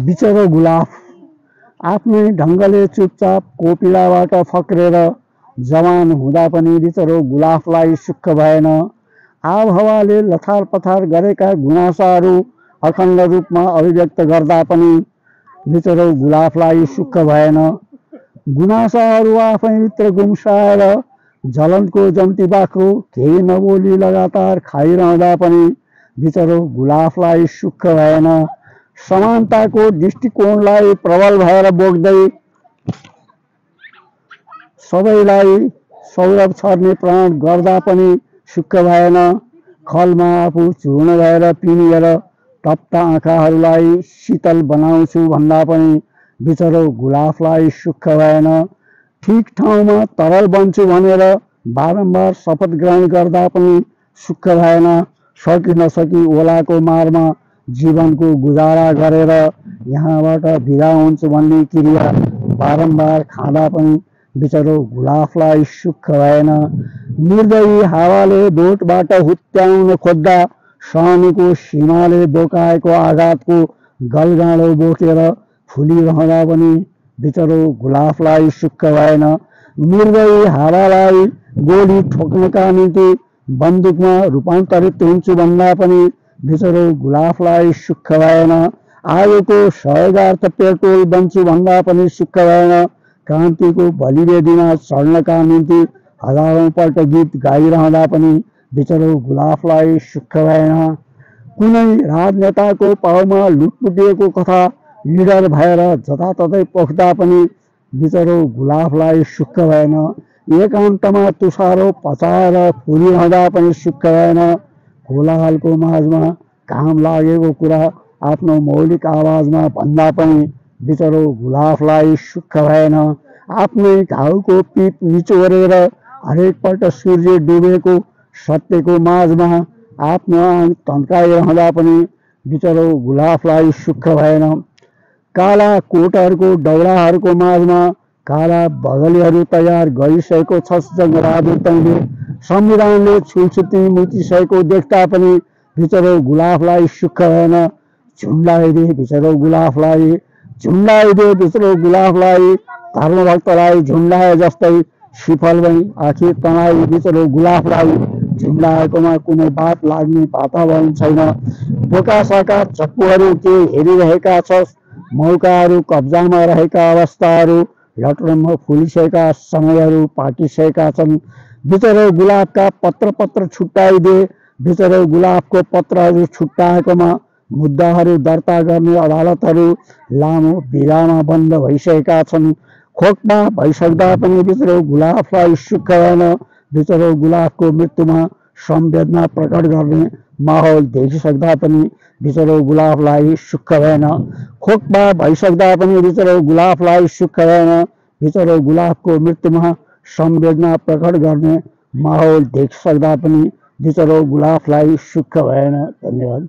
बिचरो गुलाफ आफ्नै ढङ्गले चुपचाप कोपिलाबाट फक्रेर जवान हुँदा पनि बिचरो गुलाफलाई सुख भएन। आबहावाले लथार पथार गरेका गुनासाहरू अखण्ड रूपमा अभिव्यक्त गर्दा पनि बिचरो गुलाफलाई सुख भएन। गुनासाहरू आफैभित्र गुम्साएर जलनको जन्ती बाख्रो केही नबोली लगातार खाइरहँदा पनि बिचरो गुलाफलाई सुख भएन। समानताको दृष्टिकोणलाई प्रबल भएर बोक्दै सबैलाई सौरभ छर्ने प्रण गर्दा पनि सुख भएन। खलमा आफू चूर्ण भएर पिनिएर तप्त आँखाहरूलाई शीतल बनाउँछु भन्दा पनि बिचरो गुलाफलाई सुख भएन। ठिक ठाउँमा तरल बन्छु भनेर बारम्बार शपथ ग्रहण गर्दा पनि सुख भएन। सकी नसकी ओलाको मारमा जीवनको गुजारा गरेर यहाँबाट बिदा हुन्छु भन्ने क्रिया बारम्बार खाँदा पनि बिचरो गुलाफलाई सुख भएन। निर्दयी हावाले बोटबाट हुत्याउन खोज्दा सहनुको सीमाले बोकाएको आघातको गलगाँडो बोकेर फुलिरहँदा पनि बिचरो गुलाफलाई सुख भएन। निर्दयी हावालाई गोली ठोक्नका निम्ति बन्दुकमा रूपान्तरित हुन्छु भन्दा पनि बिचरो गुलाफलाई सुख भएन। आगोको सहयोगार्थ पेट्रोल बन्छु भन्दा पनि सुख भएन। क्रान्तिको बलिवेदीमा चढ्नका निम्ति हजारौं पल्ट गीत गाइरहँदा पनि बिचरो गुलाफलाई सुख भएन। कुनै राजनेताको पाउमा लुटपुटिएको कथा लिडर भएर जताततै पोख्दा पनि बिचरो गुलाफलाई सुख भएन। एकान्तमा तुषारो पचाएर फुलिरहँदा पनि सुख भएन। कोलाहलको माझमा काम लागेको कुरा आफ्नो मौलिक आवाजमा भन्दा पनि बिचरो गुलाफलाई सुख भएन। आफ्नै घाउको पिप निचोरेर हरेकपल्ट सूर्य डुबेको सत्यको माझमा आफ्नो आङ तन्काइरहँदा पनि बिचरो गुलाफलाई सुख भएन। काला कोटहरूको दौडाहरूको माझमा काला बगलीहरू तयार गरिसकेको छस् जङ्गबहादुर तैँले संविधानले छुलछुती मुचिसकेको देख्दा पनि बिचरो गुलाफलाई सुख भएन। झुन्डाइदे बिचरो गुलाफलाई, झुन्डाइदे बिचरो गुलाफलाई, धर्मभक्तलाई झुन्डाए जस्तै सिफल भई आखिर तनाई बिचरो गुलाफलाई। झुन्डाएकोमा कुनै बात लाग्ने वातावरण छैन। बोकासाका चप्पुहरू के हेरिरहेका छस्? मौकाहरू कब्जामा रहेका अवस्थाहरू लटरम्म फुलिसकेका समयहरू पाकिसकेका छन्। बिचरो गुलाफका पत्र छुट्याइदे। बिचरो गुलाफको पत्रहरू छुट्याएकोमा मुद्दाहरू दर्ता गर्ने अदालतहरू लामो बिरामा बन्द भइसकेका छन्। खोकमा भइसक्दा पनि बिचरो गुलाफलाई सुख भएन। बिचरो गुलाफको मृत्युमा संवेदना प्रकट गर्ने माहौल देखिसक्दा पनि बिचरो गुलाफलाई सुख भएन। खोकमा भइसक्दा पनि बिचरो गुलाफलाई सुख भएन। बिचरो गुलाफको मृत्युमा संवेदना प्रकट गर्ने माहौल देखिसक्दा पनि बिचरो गुलाफलाई सुख भएन। धन्यवाद।